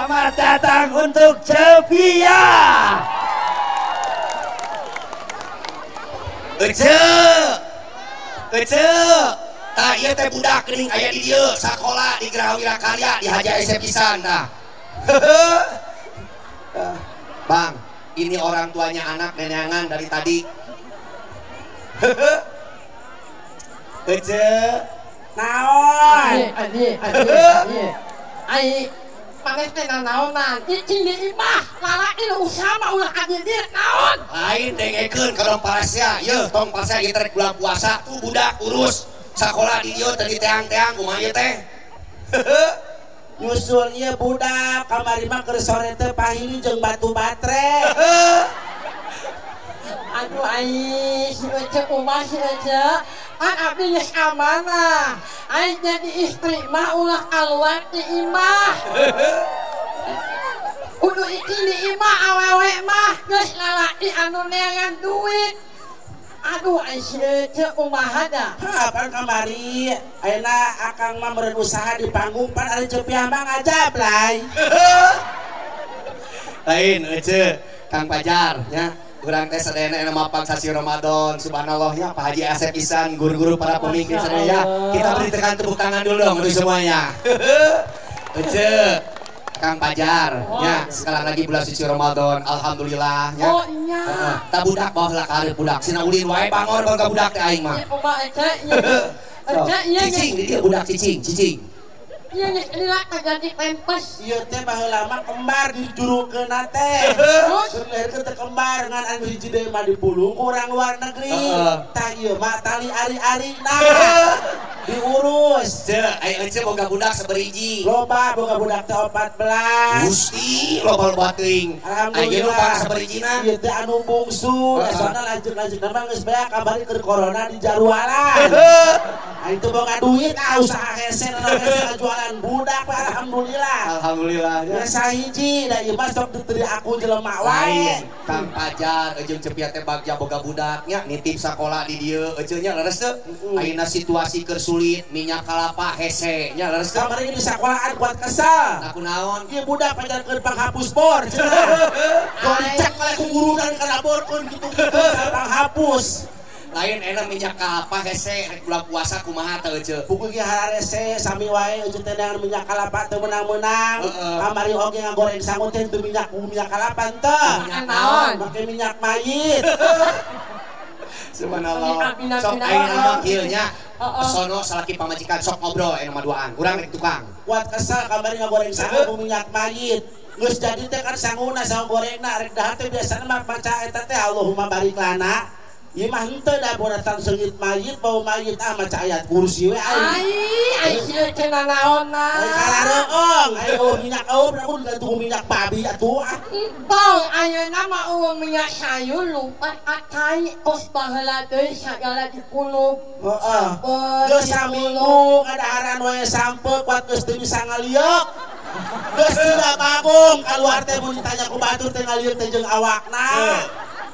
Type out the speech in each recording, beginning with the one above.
Selamat datang untuk Cepia. Ece, Ece, tah ieu teh budak geuning aya di dieu sakola di Geraha Wirakarya di Haji Asep pisan tah. Bang, ini orang tuanya anak neneangan dari tadi. Ece, naon? Ai, maneh teh nanaonan? Cicing di imah, lalaki nu usaha mah ulah ka dieu naon? Lain dengekeun ka dong parasea, yeuh tong parasea ieu teh bulan puasa tuh budak urus sakola di dieu teh diteang-teang kumaha ieu teh. Nyusul ieu budak kamari mah keur sore teh pahili jeung batu batre. Aduh ai si Ece kumaha si Ece? Kan abdi geus amanah. Ai jadi istri mah ulah kaluar ti imah. Kudu iki di imah awewe mah geus lalaki anu neangan duit. Aduh ai si Ece kumaha da? Hah, pan kamari ayeuna akang mah meureun usaha di panggung pan ari Cepiah mah ngajab lai. Lain Ece, Kang Pajar nya. Urang teh sadayana mapang sasi Ramadan. Subhanallah ya, Pak Haji Asep pisan, guru-guru para pemimpin sadaya. Kita beri tekan tepuk tangan dulu dong untuk semuanya. Ece, Kang Pajar, ya, sekarang lagi bulan suci Ramadan. Alhamdulillah ya. Oh iya. Heeh. Ta budak bawa heula ka hareup budak. Sina ulin wae bangor bang ka budak teh aing mah. Kumaha Ece? Ece ieu cicing di dieu budak cicing, cicing. Ieu geus lila kaganti pempes. Ieu teh baheula mah kembar dijurukeunna teh. Terus lahirkeun teh kembar ngan anu hiji deui mah dipulung ku urang luar negeri. Tah ieu mah tali ari-arina. Diurus. Ce, ai ece boga budak saberiji. Loba boga budak teh 14. Gusti, loba-loba teuing. Alhamdulillah. Ayeuna saberijina. Ieu teh anu bungsu, soalna lanjut-lanjutna mah geus beak kamari keur corona di jarualan. Aing teu boga duit ah usaha hese hese jualan budak alhamdulillah. Alhamdulillah. Ya sahiji da ieu mah sok teu aku jelema wae. Kang Pajar jeung Cepia teh bagja boga budak nya nitip sakola di dieu ece nya leres teu? Ayeuna situasi keur sulit minyak kalapa hese nya leres teu? Kamari di sekolahan kuat kesel. Aku naon? Ieu budak pajarkeun panghapus bor cenah. Dicek oleh ku guruna kana borkeun kitu-kitu panghapus. Lain enak minyak kalapa hese rek bulan puasa kumaha teh ece? Buku ge hararese sami wae ece teh dengan minyak kalapa teu meunang-meunang. Kamari oge ngagoreng sangu teh teu minyak minyak kalapa henteu. Minyak naon? Make minyak mayit. Subhanallah. Sok ayeuna mah kieu nya. Sono salaki pamajikan sok ngobrol ayeuna mah duaan. Urang rek tukang. Kuat kesel kamari ngagoreng sangu ku minyak mayit. Geus jadi teh kan sanguna sangu gorengna rek dahar teh biasana mah maca eta teh Allahumma barik lana. Ieu mah henteu da boratan seungit mayit bau mayit ah maca ayat kursi we aing. Ai si Ece nanaonna. Ai kalareung, ai eueuh minyak eueuh aku digantung minyak babi atuh ah. Entong ayeuna mah eueuh minyak sayur lumpat acai kos baheula deui sagala dikulub. Heeh. Geus saminggu ngadaharan we sampe kuat geus teu bisa ngalieuk. Geus teu bagong kaluar teh mun ditanya ku batur teh ngalieuk teh jeung awakna.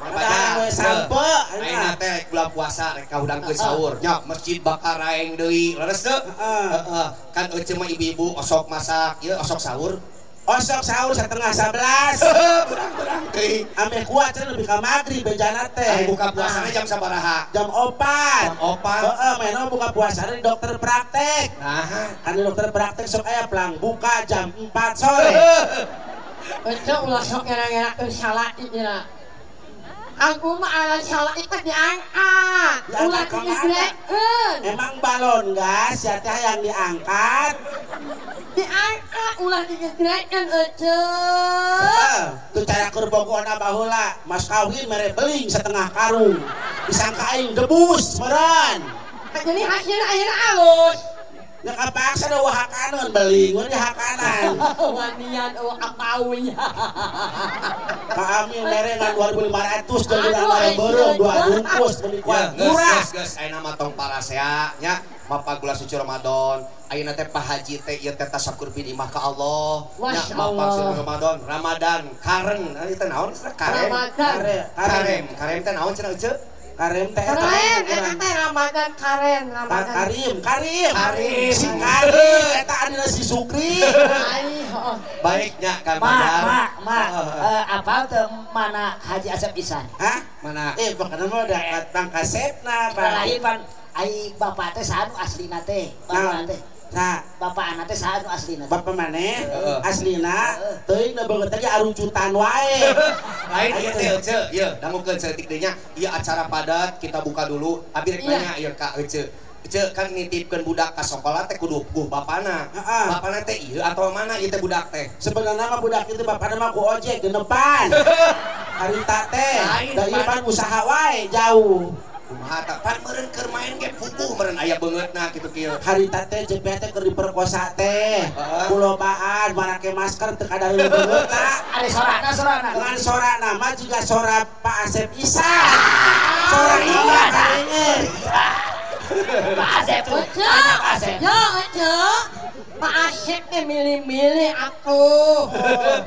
Pajar, sampe ayeuna teh bulan puasa rek kahudangkeun sahur nya masjid bakar raeng deui leres teu? Heeh. Kan ece mah ibu-ibu osok masak ieu osok sahur. Osok sahur 10:30. Berang-berang teuing. Ameh kuat cenah lebih ka magrib bejana teh. Buka puasana jam sabaraha? Jam 4. Jam 4. Heeh, mainna buka puasana di dokter praktek. Nah, kan di dokter praktek sok aya pelang buka jam 4 sore. Ece ulah sok ngera-ngerakeun salaki ira. Aku mah ala salah itu diangkat, ulah digedrekeun. Emang balon gas ya teh yang diangkat? Diangkat ulah digedrekeun ece. Tuh cara keur bogona baheula, mas kawin mere beling setengah karung. Disangka aing debus meureun. Jadi hasilna ayeuna alus. Ya kapaksa da wahakaneun beling we dihakanan. Wanian eueuh kapawi. Ka Amin mere ngan 2500 jeung urang mere beureum 2 bungkus meuni kuat murah. Geus geus ayeuna mah tong parasea nya mapag bulan suci Ramadan. Ayeuna teh Pak Haji teh ieu teh tasyakur bin imah ka Allah. Nya mapag suci Ramadan, Ramadan karen ieu teh naon cenah karen? Karem, karem teh naon cenah ece? Karim teh eta. Keren, eta teh Ramadan Karen, Ramadan. Karim, Karim. Karim. Si Karim eta adina si Sukri. Baiknya Kang Fajar. Mak, apal teu mana Haji Asep Isan? Hah? Mana? Bakana mah da Kang Kasepna, Pak. Lain pan ai bapak teh saha nu aslina teh? Bapak teh. Nah, bapak anak teh saha nu aslina? Bapak maneh aslina teuing da beungeut teh arucutan wae. Lain ieu teh Ece, ieu dangukeun saeutik deui nya. Ieu acara padat kita buka dulu. Abi rek nanya ieu ka Ece. Ece kan nitipkeun budak ka sekolah teh kudu puguh bapana. Bapana teh ieu atau mana ieu teh budak teh? Sebenarnya mah budak itu bapana mah ku ojek genepan. Harita teh da ieu pan usaha wae jauh. Kumaha tah pan meureun keur main ge puguh meureun aya beungeutna kitu kieu. Harita teh JP teh keur diperkosa teh. Kulobaan marake masker teu kadar beungeutna. Ari sorana sorana. Ngan sorana mah jiga sora Pak Asep Isa. Sora iya kadenge. Pak Asep tuh. Pak Asep. Ya, Ece. Pak Asep teh milih-milih atuh.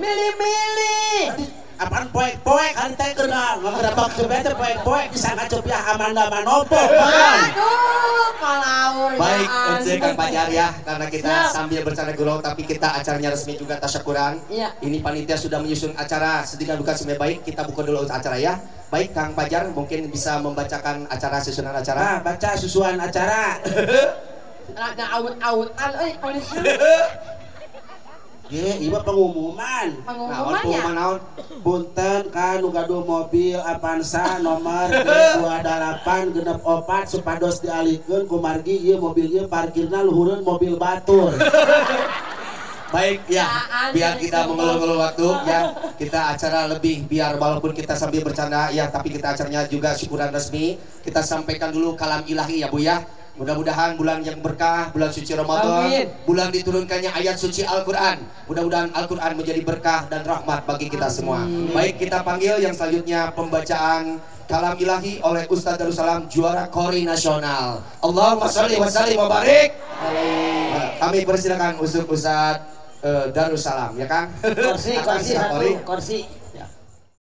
Milih-milih. Apaan poek-poek hari teh keur ngerebak JP teh poek-poek bisa ngacopiah Amanda Manopo. Aduh, kalaur. Baik, Ece Kang Fajar ya, karena kita sambil bercanda gurau tapi kita acaranya resmi juga tasyakuran. Iya. Ini panitia sudah menyusun acara sedikit bukan sebenarnya baik, kita buka dulu acara ya. Baik Kang Fajar mungkin bisa membacakan acara susunan acara. Nah, baca susunan acara. Rada aut-autan euy polisi. Ye, ieu pengumuman. Pengumuman ya? Naon? Punten kan nu gaduh mobil Avanza nomor 28 64 supados dialihkeun kumargi ieu mobil ieu parkirna luhureun mobil batur. Baik ya, biar kita mengeluh-ngeluh waktu ya, kita acara lebih biar walaupun kita sambil bercanda ya, tapi kita acaranya juga syukuran resmi. Kita sampaikan dulu kalam ilahi ya Bu ya. Mudah-mudahan bulan yang berkah, bulan suci Ramadan, amin. Bulan diturunkannya ayat suci Al-Quran. Mudah-mudahan Al-Quran menjadi berkah dan rahmat bagi kita semua. Baik, kita panggil yang selanjutnya pembacaan kalam ilahi oleh Ustadz Darussalam juara Kori Nasional. Allahumma sholli wa sallim wa barik. Kami persilakan Ustadz Darussalam ya Kang. Kursi, kursi satu, kursi.